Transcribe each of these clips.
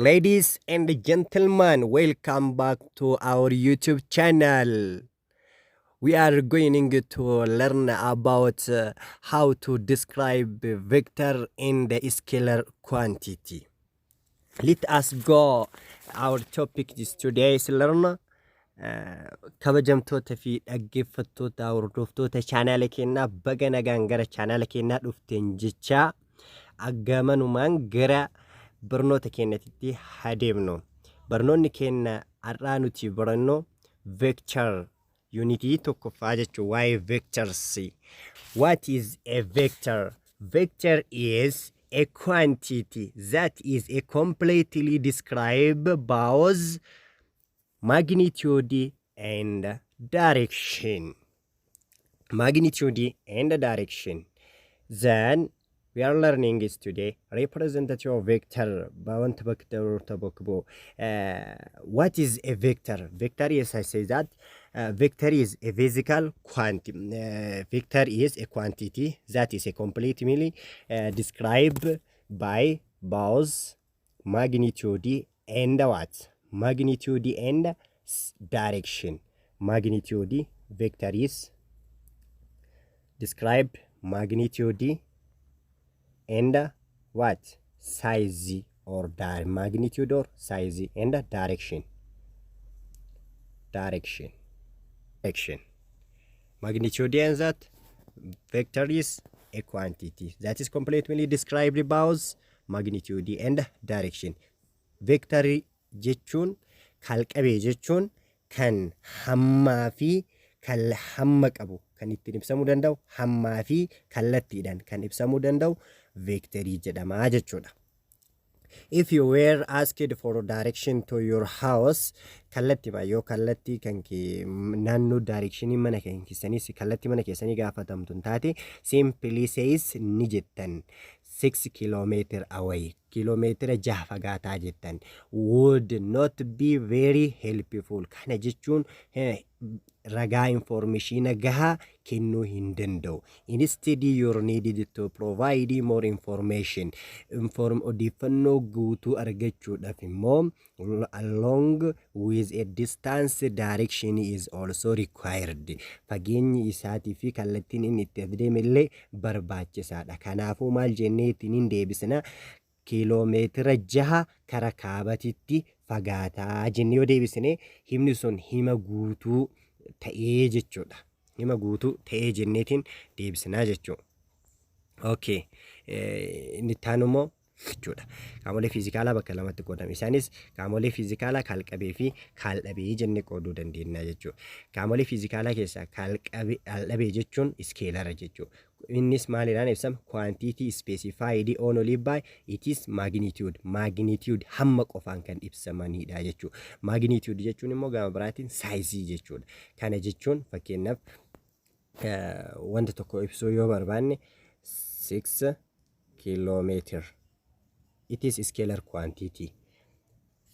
Ladies and gentlemen, welcome back to our YouTube channel. We are going to learn about how to describe vector and the scalar quantity. Let us go. Our topic is today's learn. Kabajamtoota fi dhaggeeffattoota, hordoftoota chaanaala keenyaa, baga nagaan gara chaanaala keenyaa dhufteen jechaa, aggamanumaan gara barnoota keenyatti adeemnu. Barnoonni keenya har'aa nuti barannu vector, unitii tokkoffaa jechuun waa'ee vectors. What is a vector? Vector is a quantity that is a completely describe both magnitude and direction. Magnitude and direction. Then we are learning is today representative of vector. Wanta vector bakka bu'u. What is a vector? Vector is, I say that vector is a physical quantity. Vector is a quantity that is a completely described by both magnitude and what? Magnitude and direction. Magnitude, vector is describe magnitude and what? Size or magnitude or size and direction. Direction. Direction. Magnitude and that vector is a quantity that is completely described both magnitude and direction. Vector jechuun, kalqabee jechuun, kan hammaa fi kan hamma qabu, kan ittiin ibsamuu danda'u hammaa fi kallattiidhaan kan ibsamuu danda'u veektarii jedhama jechuudha. If you were asked for direction to your house, kallattii yoo kallattii kan kee naannoo directionii mana kan keessanii, kallattii mana keessanii gaafatamtu hin taate, simply says ni jettan 6 kilometer away, kiiloomeetira 6 fagaataa jettan, would not be very helpful. Kana jechuun ragaa informationa gahaa kennuu hin danda'u. Instead, you needed to provide more information. Odeeffannoo guutuu argachuudhaaf immoo, along with a distance, direction is also required. Fageenyi isaatii fi kallattiin inni itti adeeme illee barbaachisaadha. Kanaafuu maal jennee ittiin hin deebisna? Kiiloomeetira 6 kara kaabatitti fagaataa jennee yoo deebisne, himni sun hima guutuu ta'ee jechuudha. Hima guutuu ta'ee jenneetiin deebisnaa jechuudha. Okay. Inni itti aanu immoo jechuudha. Qaamolee fiizikaalaa bakka lamatti qoodamu. Isaanis qaamolee fiizikaalaa kalqabee fi kaaldhabee jennee qooduu dandeenya jechuudha. Qaamolee fiizikaalaa keessaa kaaldhabee jechuun iskeelara jechuudha. Innis maalidhaan ibsama? Quantity specified only by its magnitude. Magnitude, hamma qofaan kan ibsamanidha jechuudha. Magnitude jechuun immoo gama biraatiin saayizii jechuudha. Kana jechuun fakkeenyaaf wanta tokko ibsuu yoo barbaanne, 6 kilometer, it is scalar quantity.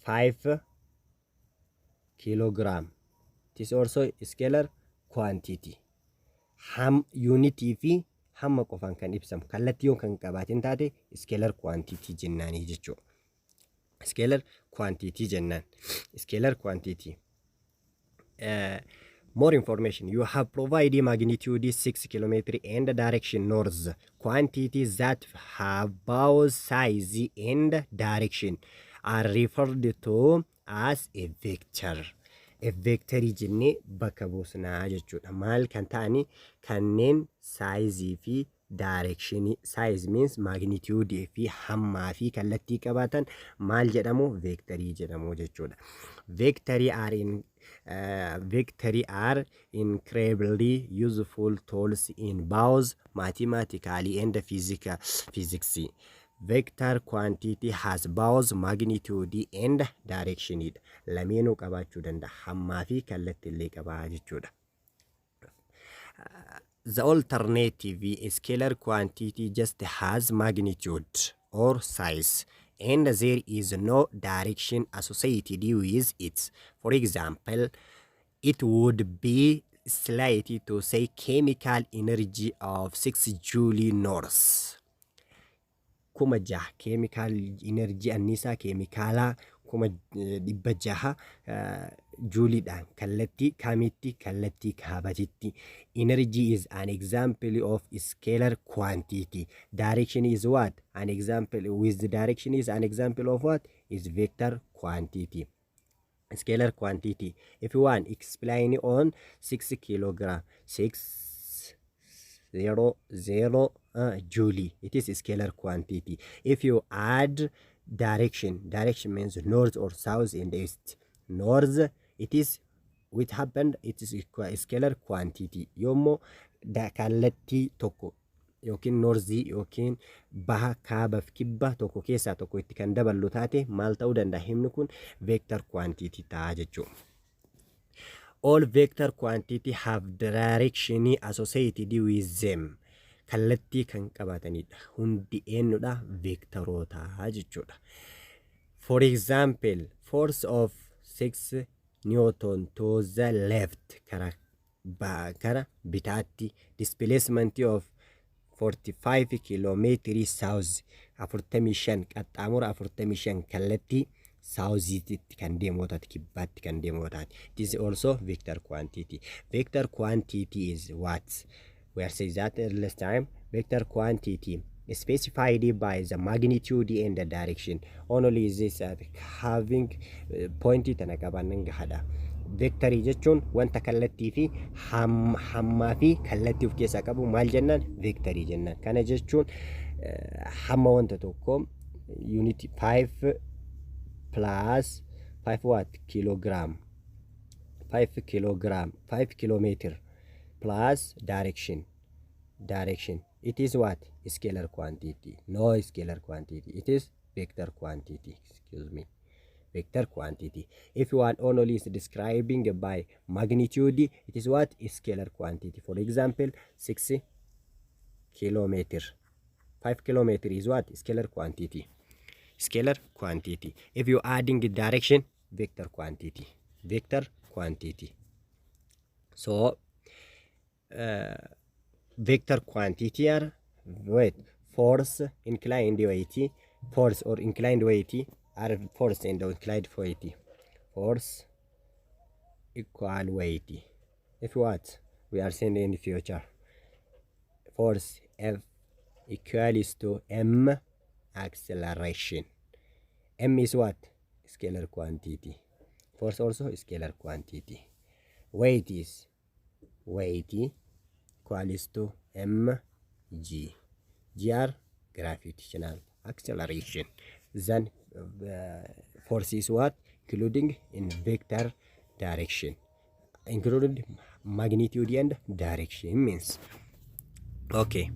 5 kilogram, it is also scalar quantity. Ham unitii fi hamma qofaan kan ibsamu, kallattii yoo kan qabaatin taate, scalar quantity jennaanii jechuudha. Scalar quantity jennaan. Scalar quantity. More information you have provided: magnitude 6 km and direction north. Quantities that have both size and direction are referred to as a vector. A vectorii jennee bakka buusnaa jechuudha. Maal kan ta'ani? Kanneen saayizii fi directionii, size means magnitude, fi hammaa fi kallattii qabaatan maal jedhamu? Vectorii jedhamu jechuudha. Vectorii are incredibly useful tools in both mathematically and physics. Vector quantity has both magnitude and direction dha. Lameenuu qabaachuu danda'a. Hammaa fi kallattii illee qabaa jechuudha. The alternative scalar quantity just has magnitude or size and there is no direction associated with it. For example, it would be slight to say chemical energy of 6 joule north. 6,000 chemical energy, anniisaa keemikaalaa 600,000 juuliidhaan kallattii kamitti? Kallattii kaabatitti. Energy is an example of scalar quantity. Direction is what? An example with the direction is an example of what? Is vector quantity, scalar quantity. If you want explain on 6 kilogram, 6 0 0 joule, it is scalar quantity. If you add direction, direction means north or south and east, north, it is what happened? It is scalar quantity. Yoommoo kallattii tokko yookiin northii yookiin baha, kaabaaf kibba tokko keessaa tokko itti kan daballu taate, maal ta'uu danda'a? Himni kun vector quantity ta'a jechuudha. All vector quantity have direction associated with them. Kallattii kan qabaatanidha. Hundi eenyudha? Vectoroota jechuudha. For example, force of 6 newton to the left, kara bitaatti, displacement of 45 kiiloomeetirii south, 45 qaxxaamura 45 kallattii southiitti kan deemu taate, kibbaatti kan deemu taate. It is also vector quantity. Vector quantity is what we are saying that last time. Vector quantity specified by the magnitude and the direction only. Is this having point tana qabaannan gahaadha. Vectorii jechuun wanta kallattii fi hammaa fi kallattii of keessaa qabu maal jennaan? Vectorii jennaan. Kana jechuun hamma wanta tokko unit 5 plus 5 what? Kilogram, 5 kilogram, 5 kilometer plus direction. Direction, it is what? Scalar quantity. No, scalar quantity, it is vector quantity, excuse me, vector quantity. If one only is describing by magnitude, it is what? Scalar quantity. For example, 6 kilometer, 5 kilometer is what? Scalar quantity, scalar quantity. If you adding the direction, vector quantity, vector quantity. So vector quantity are wait, force, inclined weight, force or inclined weight are force and inclined weight. Force equal weight. If what we are saying in the future, force F equals to m acceleration. M is what? Scalar quantity. Force also scalar quantity. Weight is weight equals to m g. G are gravitational acceleration. Then force is what? Including in vector direction, included magnitude and direction means. Okay,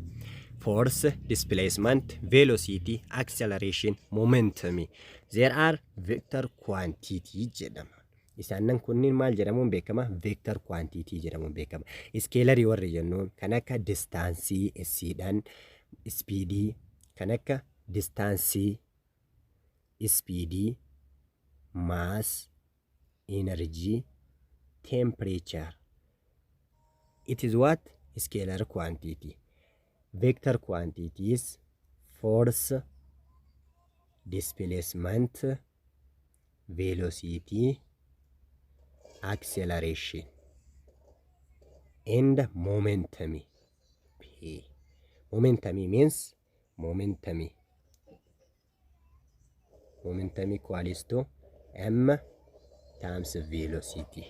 force, displacement, velocity, acceleration, momentum, there are vector quantity jedhama. Isaanan kunniin maal jedhamuun beekama? Vector quantity jedhamuun beekama. Scalarii warri jennuun kan akka distanceii s-dhaan, speedii, kan akka distanceii, speedii, mass, energy, temperature, it is what? Scalar quantity. Vector quantities: force, displacement, velocity, acceleration and momentum. P momentum means momentum equals to m times velocity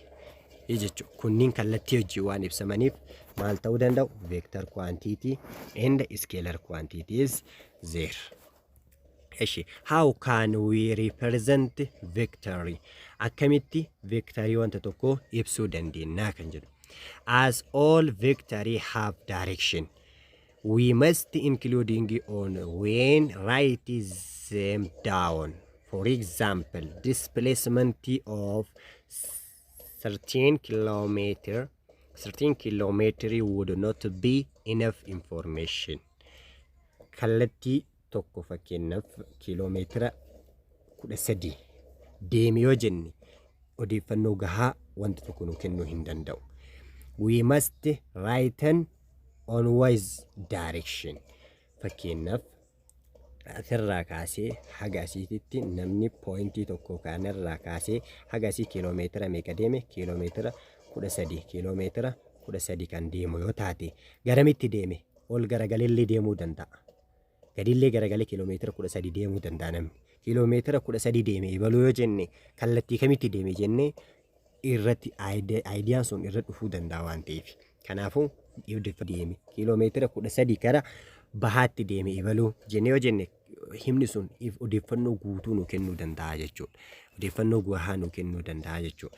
jechuudha. Kunniin kallattii hojii waan ibsamaniif maal ta'uu danda'u? Vector quantity and scalar quantity is there. Eshi, how can we represent vector? Akkamitti vectorii wanta tokko ibsuu dandeenya kan jedhu. As all vector have direction, we must including on when write them down. For example, displacement of 13 kilometer, 13 kilometer would not be enough information. Kallattii tokko, fakkeenyaaf kiiloomeetira 13 deemi yoo jenne, odeeffannoo gahaa wanta tokko nu kennuu hin danda'u. We must write on wise direction. Fakkeenyaaf Asirraa kaasee haga asiititti namni pointii tokko kanarraa kaasee haga asii kiiloomeetira meeqa deeme? Kiiloomeetira 13. Kiiloomeetira 13 kan deemu yoo taate, garamitti deeme? Ol garagalee deemuu danda'a. Gadillee garagalee kiiloomeetira 13 deemuu danda'a namni. Kiiloomeetira 13 deeme ebaluu yoo jenne, kallattii kamitti deeme jennee irratti ideaan sun irra dhufuu danda'a waan ta'eef. Kanaafuu deeme kiiloomeetira 13 gara bahaatti deeme ebaluu jennee yoo jenne, himni sun odeeffannoo guutuu nu kennuu danda'a jechuudha. Odeeffannoo gahaa nu kennuu danda'a jechuudha.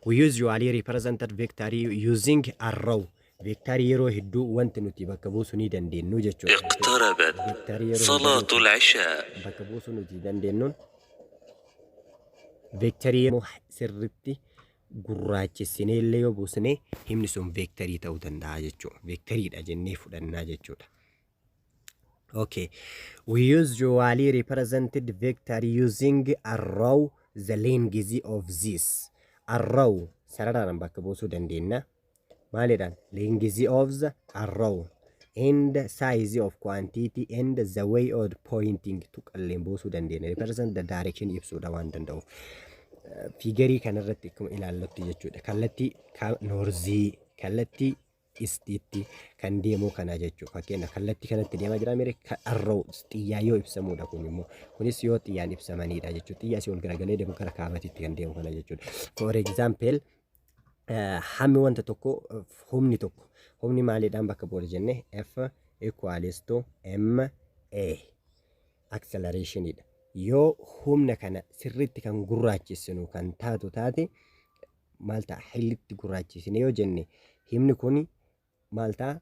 We usually represented vector using arrow. Vectorii yeroo hedduu wanti nuti bakka buusuu ni dandeenyu jechuudha. اقتربت Vectorii yeroo صلاة hedduu العشاء. bakka buusuu nuti dandeenyuun vectorii sirritti gurraachessinee illee yoo buusne, himni sun vectorii ta'uu danda'a jechuudha. Vectoriidha jennee fudhannaa jechuudha. Okay, we usually represented vector using arrow. The length of this arrow, sararaan bakka buusuu dandeenya. Maalidhaan? Length of the arrow and size of quantity and the way of pointing tuqalleen buusuu dandeenya. Represent the direction ibsuudha waan danda'uuf. Figurii kanarratti akkuma ilaallutti jechuudha. Kallattii northii, kallattii eastiitti kan deemu kana jechuudha. Fakkeenyaaf kallattii kanatti deemaa jira mere arrow xiyyaa yoo ibsamudha kun immoo. Kunis yoo xiyyaan ibsamanidha jechuudha. Xiyyaa asii ol garagalee deemu gara kaabatitti kan deemu kana jechuudha. For example, hammi wanta tokko, humni tokko, humni maaliidhaan bakka bu'uura jenne? F equals to M A accelerationidha. Yoo humna kana sirriitti kan gurraachessinu kan taatu taate maal ta'a? Hillitti gurraachisine yoo jenne, himni kun maal ta'a?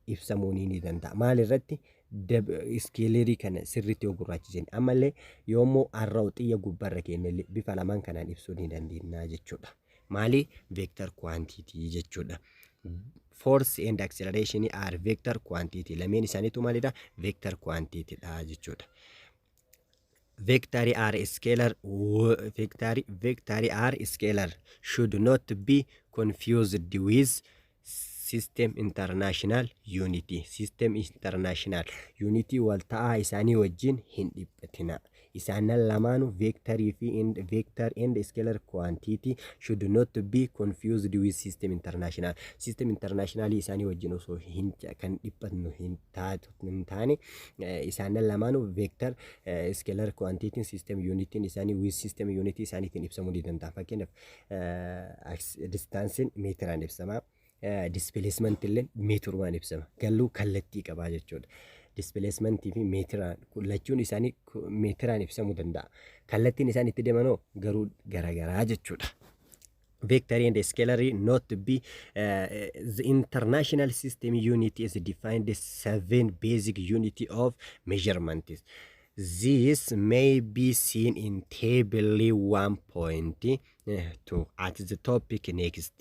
Ibsamuu ni danda'a. Maal irratti? Scalarii kana sirriitti yoo gurraachisine. Ammallee yoommoo arrow xiyya gubbaarra kennellee bifa lamaan kanaan ibsuu ni dandeenya jechuudha. Maali? Vector quantity jechuudha. Force and acceleration are vector quantity. Lameen isaaniitu maalidha? Vector quantity dha jechuudha. Vector are scalar. Vector are scalar, should not be confused with system international unit. System international unit wal ta'aa isaanii wajjin hin dhiphatina. Isaanan lamaanu vectorii fi vector and scalar quantity should not be confused with system international. System international isaanii wajjin osoo hin kan dhiphannu hin taatu hin taane, isaanan lamaanu vector, scalar quantity, system unitiin isaanii with system unit isaaniitiin ibsamuu ni danda'a. Fakkeenyaaf distanceiin meetiraan ibsama. Displacement illee meetirumaan ibsama. Galluu kallattii qabaa jechuudha. Displacementii fi meetiraan lachuun isaanii meetiraan ibsamuu danda'a. Kallattiin isaan itti deemanoo garuu garaagaraa jechuudha. Vector and scalar not be the international system unit is defined as seven basic unit of measurement. This may be seen in table 1.2 at the topic next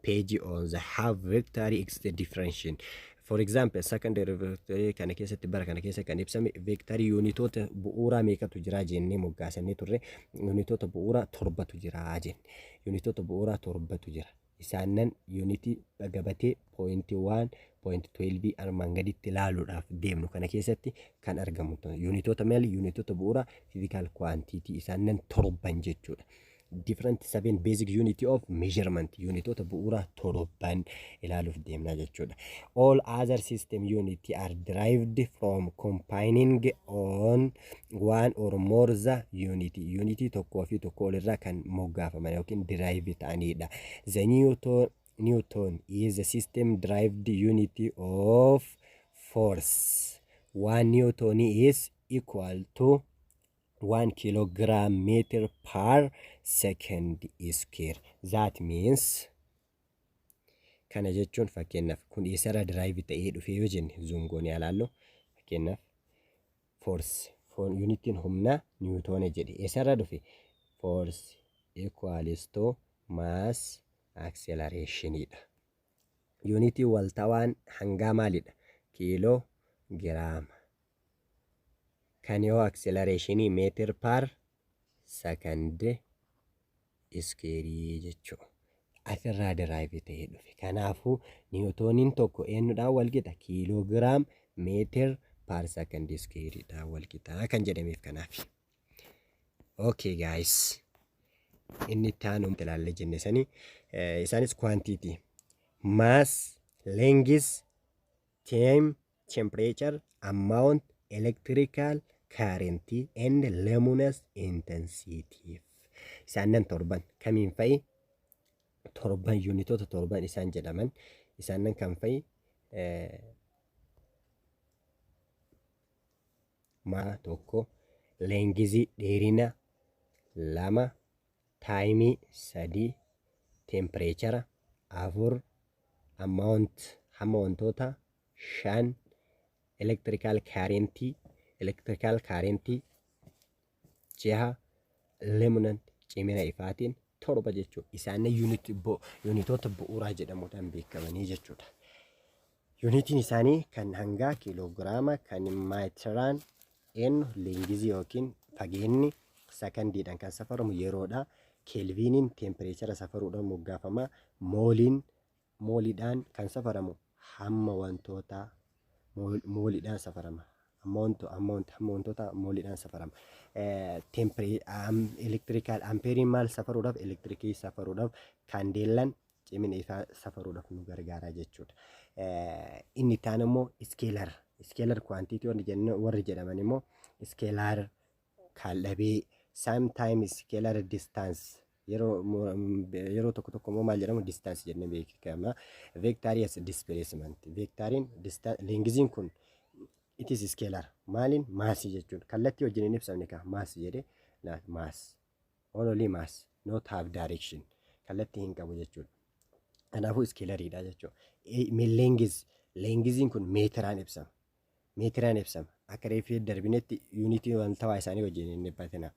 page on the half vector x differentiation. For example, secondary vector kana keessatti, bara kana keessa kan ibsame vectorii unitoota bu'uuraa meeqatu jira jennee moggaasannee turre? Unitoota bu'uuraa torbatu jira jenne. Unitoota bu'uuraa torbatu jira. Isaanan unitii gabatee point 1.12 armaan gaditti ilaaluudhaaf deemnu kana keessatti kan argamu. Unitoota maali? Unitoota bu'uuraa physical quantity isaanan torban jechuudha. Different seven basic unit of measurement, unitoota bu'uuraa torban ilaaluuf deemna jechuudha. All other system unit are derived from combining on one or more the unit. Unit tokkoo fi tokko olirraa kan moggaafaman yookiin derive ta'anidha. The Newton is a system derived unit of force. 1 Newton is equal to 1 kilogram meter per second square. That means, kana jechuun, fakkeenyaaf kun eessarraa derive ta'ee dhufe yoo jenne, zoom goonee ilaallu, fakkeenyaaf force, unitiin humnaa newtona jedhe, eessarraa dhufe? Force equals to mass accelerationidha. Unitii waltawaan hangaa maalidha? Kiiloo giraama. Kan yoo accelerationii meter per second squareii jechuudha. Asirraa derive ta'ee dhufe. Kanaafuu newtoniin tokko eenyudhaan wal qixa? Kiiloogiraam meter per second square dha wal qixaa kan jedhameef kanaaf. Okay guys. Inni itti aanu ilaalle jenne sanii isaanis quantity, mass, length, time, temperature, amount, electrical current and luminous intensity. Isaanan torban kamiin fa'i? Torban yuunitoota torban isaan jedhaman isaanan kan fa'i? Maa tokko, length dheerina, lama, time sadii, temperature afur, amount hamma wantoota shan, electrical current jaha, luminous cimina ifaatiin torba jechuudha. Isaan yuunitoota bu'uuraa jedhamuudhaan beekamanii jechuudha. Yuunitiin isaanii kan hangaa kiiloogiraama, kan maatiraan eenyu, length yookiin fageenyi sakandiidhaan kan safaramu yeroodha. Keelviiniin temperature safaruudhaan moggaafama. Mooliin mooliidhaan kan safaramu hamma wantootaa mooliidhaan safarama. Hamma wantoota mooliidhaan safarama. Electrical ampeeriin maal safaruudhaaf? Elektirikii safaruudhaaf, kaandeellaan cimina ifaa safaruudhaaf nu gargaara jechuudha. Inni itti aanu immoo scalar. Scalar quantity warri jedhaman immoo scalar kaaldhabee, sometimes scalar distance, yeroo tokko tokko immoo maal jedhamu, distance jennee beekama. Vectorious displacement. Vectoriin lengthiin kun it is scalar. Maaliin? Mass jechuudha. Kallattii wajjin hin ibsamne kaa mass jedhee, mass. Only mass, not have direction. Kallattii hin qabu jechuudha. Kanaafuu scalariidha jechuudha. Length, lengthiin kun meetiraan ibsama. Meetiraan ibsama. Akka reefii darbinetti yuunitii waltawaa isaanii wajjin hin dhibbatina.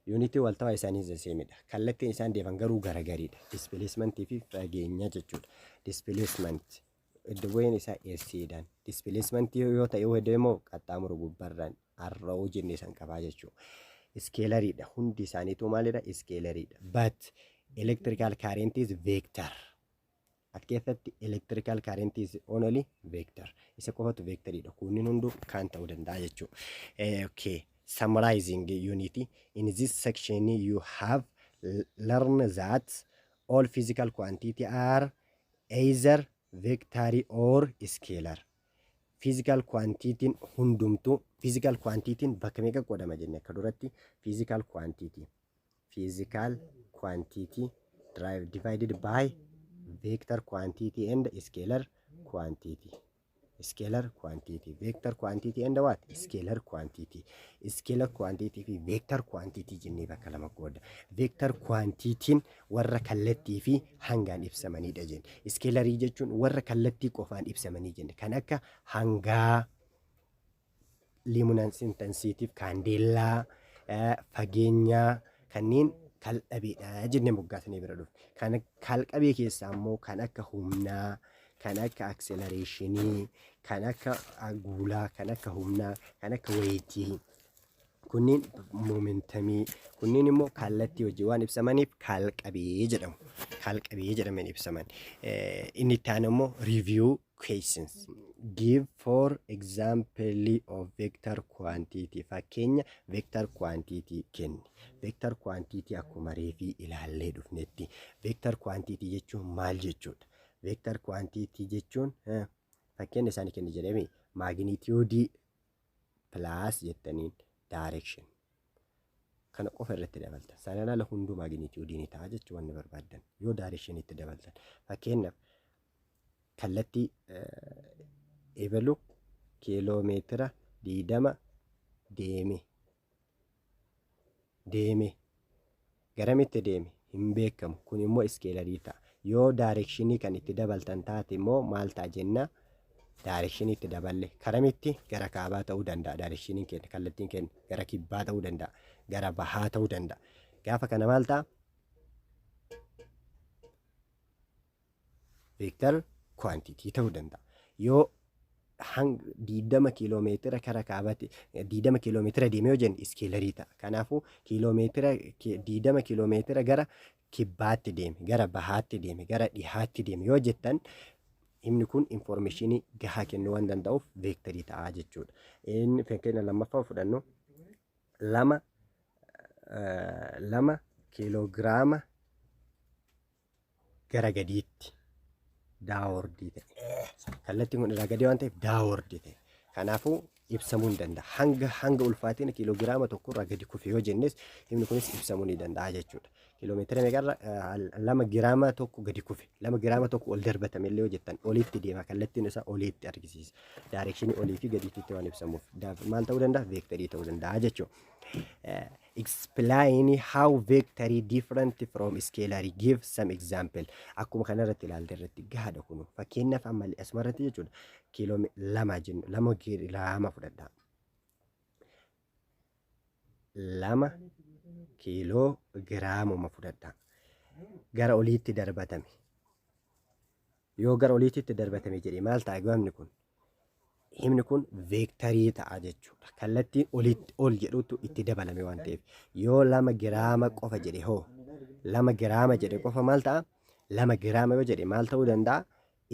Yuunitii waltawaa isaanii sameidha. Kallattiin isaan deeman garuu garagariidha. Displacementii fi fageenya jechuudha. Displacement iddo bu'een isaa eessiidhaan. Displacementii yoo ta'e yoo immoo qaxxaamura gubbaarraan arra'uu jennee san qabaa jechuudha. Scalariidha. Hundi isaaniitu maalidha? Scalariidha. But electrical current is vector. As keessatti electrical current is only vector. Isa qofatu vectoriidha. Kunniin hunduu kan ta'uu danda'a jechuudha. Okay. Summarizing unit. In this section you have learned that all physical quantity are either vector or scalar. Physical quantity hundumtuu, physical quantity bakka meeqa qoodama jenne akka duratti? Physical quantity drive divided by vector quantity and scalar quantity. Scalar quantity, vector quantity and what? Scalar quantity. Scalar quantity fi vector quantity jennee bakka lama qooda. Vector quantityin warra kallattii fi hangaan ibsamanidha jenne. Scalarii jechuun warra kallattii qofaan ibsamanii jenne, kan akka hangaa, luminous intensity, kaandeellaa, fageenyaa, kanneen kaldhabeedha jennee moggaasnee bira dhufne. Kan kalqabee keessaa immoo kan akka humnaa, kan akka accelerationii, kan akka guulaa, kan akka humnaa, kan akka weightii, kunneen momentumii, kunneen immoo kallattii hojii waan ibsamaniif kalqabee jedhamu. Kalqabee jedhamanii ibsaman. Inni itti aanu immoo review questions. Give for example of vector quantity. Fakkeenya vector quantity kenni. Vector quantity akkuma reefii ilaallee dhufnetti. Vector quantity jechuun maal jechuudha? Vector quantity jechuun fakkeenya isaanii kenni jedhame, magnitude plus jettaniin direction. Kana qofa irratti dabaltan. Sanaan ala hunduu magnitude ni ta'a jechuu wanni barbaaddan yoo direction itti dabaltan. Fakkeenyaaf, kallattii ebalu kiiloomeetira 20 deeme, garamitti deeme hin beekamu. Kun immoo scalarii ta'a. Yoo directionii kan itti dabaltan taate immoo maal ta'a jenna? Directionii itti daballe karamitti? Gara kaabaa ta'uu danda'a, directioniin keenya, kallattiin keenya gara kibbaa ta'uu danda'a, gara bahaa ta'uu danda'a. Gaafa kana maal ta'a? Vector quantity ta'uu danda'a. Yoo hanga 20 kiiloomeetira kara kaabaatti 20 kiiloomeetira deemee yoo jenne scalarii ta'a. Kanaafuu kiiloomeetira 20 kiiloomeetira gara kibbaatti deeme, gara bahaatti deeme, gara dhihaatti deeme yoo jettan Himni kun informationii gahaa kennuu waan danda'uuf veektarii ta'a jechuudha. Inni fakkeenya lammaffaa fudhannu, 2 kiiloogiraama gara gadiitti downwardii ta'e. Kallattiin kun irraa gadii waan ta'eef downwardii ta'e. Kanaafuu ibsamuu ni danda'a. Hanga ulfaatina kiiloogiraama 1 irraa gadi kufe yoo jennes, himni kunis ibsamuu ni danda'a jechuudha. Kiiloomeetira meeqarra 2 giraama 1 gadi kufe, 2 giraama 1 ol darbatame illee yoo jettan, olitti deema, kallattiin isaa olitti argisiisa. Directionii olii fi gadiitti waan ibsamuuf maal ta'uu danda'a? Veektarii ta'uu danda'a jechuudha. Explain how vector different from scalar. Give some example. Akkuma kanarratti ilaalte irratti gahaadha kunu. Fakkeenyaaf ammallee asuma irratti jechuudha. Kiiloo lama jennu, 2 giraama fudhadhaa. 2 kiiloo giraamuma fudhadhaa. Gara oliitti darbatame. Yoo gara oliitti darbatame jedhee maal ta'a himni kun? Himni kun veektarii ta'a jechuudha. Kallattiin olitti ol jedhutu itti dabalame waan ta'eef. Yoo 2 giraama qofa jedhe hoo? 2 giraama jedhe qofa maal ta'a? 2 giraama yoo jedhe maal ta'uu danda'a?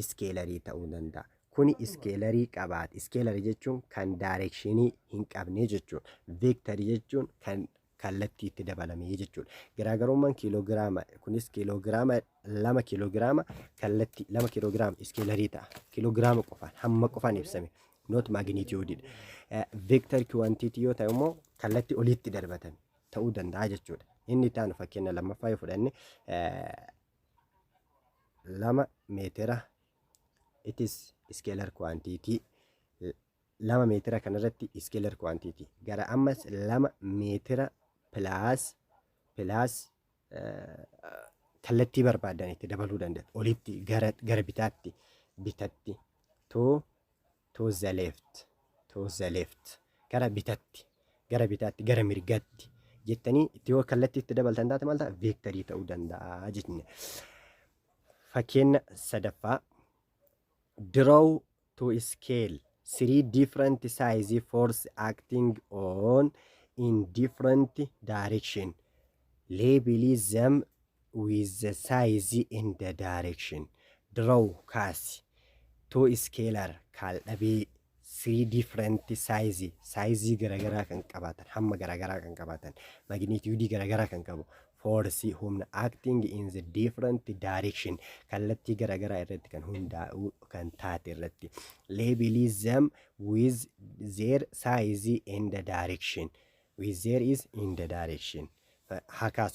Iskeelarii ta'uu danda'a. Kuni iskeelarii qabaata. Iskeelarii jechuun kan directionii hin qabne jechuudha. Veektarii jechuun kan kallattii itti dabalame jechuudha. Garaagarummaan kiiloogiraama kunis kiiloogiraama, 2 kiiloogiraama kallattii, 2 kiiloogiraama iskeelarii ta'a. Kiiloogiraama qofaan, hamma qofaan ibsame. Not magnitude. Vector quantity yoo ta'e immoo kallattii olitti darbatame ta'uu danda'a jechuudha. Inni itti aanu fakkeenya lammaffaa yoo fudhanne, 2 meetira, it is scalar quantity. 2 meetira kanarratti scalar quantity gara ammas 2 meetira plus kallattii barbaadan itti dabaluu danda'a. Olitti gara bitaatti, bitatti, to the left, to the left, gara bitatti, gara bitaatti, gara mirgaatti jettanii itti yoo kallattii itti dabaltan taate maal ta'a? Veektarii ta'uu danda'a jechuu. Fakkeenya sadaffaa, draw to scale three different size force acting on in different direction. Label them with the size in the direction. Draw, kaasi, to scalar, kaaldhabee, three different size, sizeii garaagaraa kan qabaatan, hamma garaagaraa kan qabaatan, magnitude garaagaraa kan qabu, force, humna, acting in the different direction, kallattii garaagaraa irratti kan hundaa'u kan taate irratti, label them with their size in the direction, with their is in the direction haa kaasu.